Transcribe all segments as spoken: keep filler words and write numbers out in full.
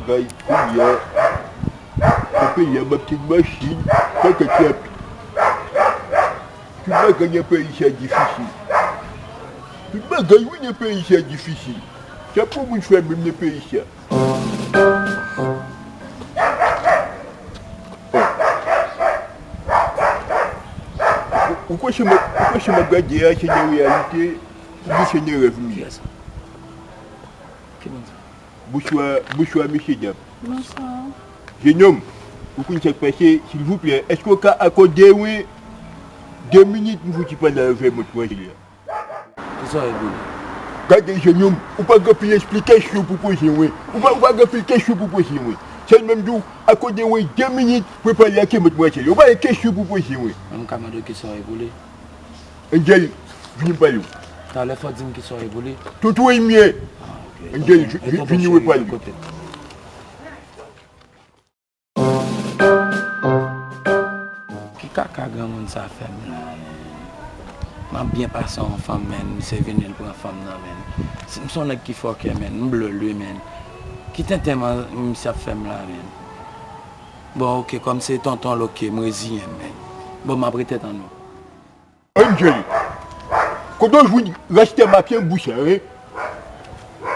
Kay, kounye a, nan peyi a, m ap te machin, pakèt lapli. Tout bagay nan peyi sa difisil. Tout bagay, wi, nan peyi sa difisil. Sa pou moun fè menm nan peyi sa. Ou, ou kwè se m ap, ou kwè se m ap gade a, se nan reyalite, oubyen se nan rèv m ye? Kiyès sa? Ki moun sa? Bonswa, bonswa, mesye dam. Bonswa. Jenòm, ou konn sa k pase, silvouplè, èske w ka akòde mwen de minit, m fouti pale avè matmwazèl la? Kisa w ye pou li? Gade, jenòm, ou pa gen anpil esplikasyon pou poze mwen. Ou pa, ou pa gen anpil kesyon pou poze mwen. Sèlman m di w, akòde mwen de minit pou m pale ak matmwazèl la. Ou pa gen kesyon pou poze mwen. Mwen, m ka mande w kisa w ye pou li? Angel, vini m pale w. Talè fò w di m kisa w ye pou li. Tonton Emye. Ah, ok. Angel, tonton, vi-, e tonton vini cheri, pale. Kote? Ki kaka granmoun sa fè m la, men? M ap byen pase yon fanm, men misye vin, li pran fanm nan, men. Si m se yon nèg ki fòkè, men, m ble l, wi, men. Ki tenten misye ap fè m la, men? Bon, ok, kòm se tonton l, ok, m reziyen m, men. Bon, m ap rete tann ou. Angel, kote w jwenn rasta m ap fè bouch la, en?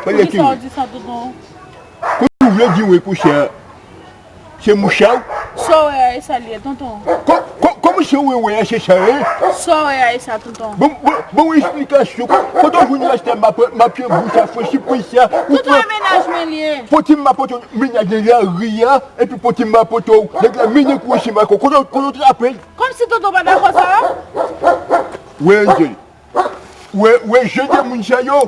Poukisa w di sa, tonton? Kote w vle di mwen konsa? Se mouch a w? Sa w wè a, e sa l ye, tonton. Kò-, kò-, kòman sa w wè a, se sa, en? Sa w wè a, e sa, tonton. Bon, bon, bon, esplikasyon. Kò-, kote w jwenn rasta m ap, m ap fè bouch la, franchi pwen sa? Tonton, e mennaj mwen l ye. Poti m ap pote w, mennaj mwen lari a, epi poti m ap pote w, nèg la mennen kou si makò. Kote w, kote w trape l? Kòmsi tonton pa dakò sa? Wè, Angel. Wè, wè, jan de moun sa yo,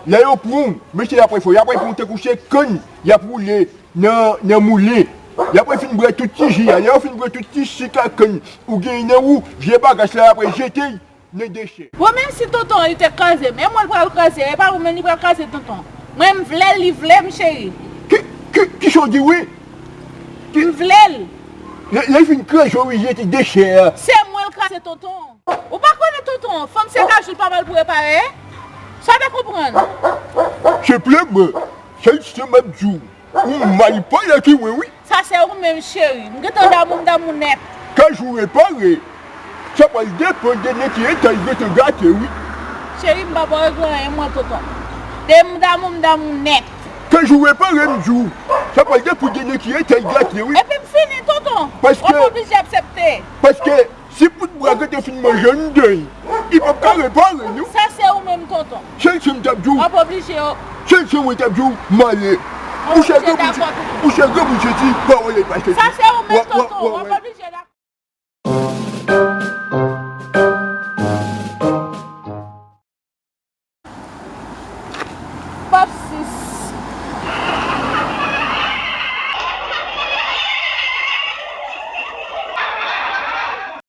lè yo pran w, mesye, y ap fè w, y ap fè w tankou se kann y ap woule nan, nan moulen. Y ap fin bwè tout ti ji a, lè yo fin bwè tout ti sik a kann ou genyen nan ou, vye bagaj la, y ap jete l nan dechè. Bon, menm si tonton li te kraze m, e mwen l pral kraze, e pa ou menm li pral kraze, tonton. Mwen, m vle l, li vle m, cheri. Ki, ki, kisa w di, wi? Ki... M vle l. Lè, lè l fin kraze w, wi, jete dechè a. Se mwen l kraze, tonton. Ou pa konnen, tonton, fanm se kajou l pa mal pou repare. Sa w te konprann? Senpleman, sèl sa m ap di w, ou mal pale ak mwen, wi. Sa se ou menm, cheri. M gentan damou, m damou nèt. Kajou repare, sa pral depann de nan ki eta l gentan gate, wi. Cheri, m pa ba w regle anyen, mwen, tonton. Depi m damou, m damou nèt. Kajou repare, m di w, sa pral depann de nan ki eta l gate, wi. Epi m fini, tonton. Paske... Ou pa oblije aksepte. Paske si bout bwa gentan fin manje anndan l, li p ap ka repare, non. Sa se ou menm, tonton. Sèl sa m t ap di w. W ap oblije. Sèl sa mwen t ap di w, m ale. Ou oblije dakò, tonton. Ou se granmoun, se ti pawòl li pase. Sa se ou menm, tonton. W ap, w ap, w ap,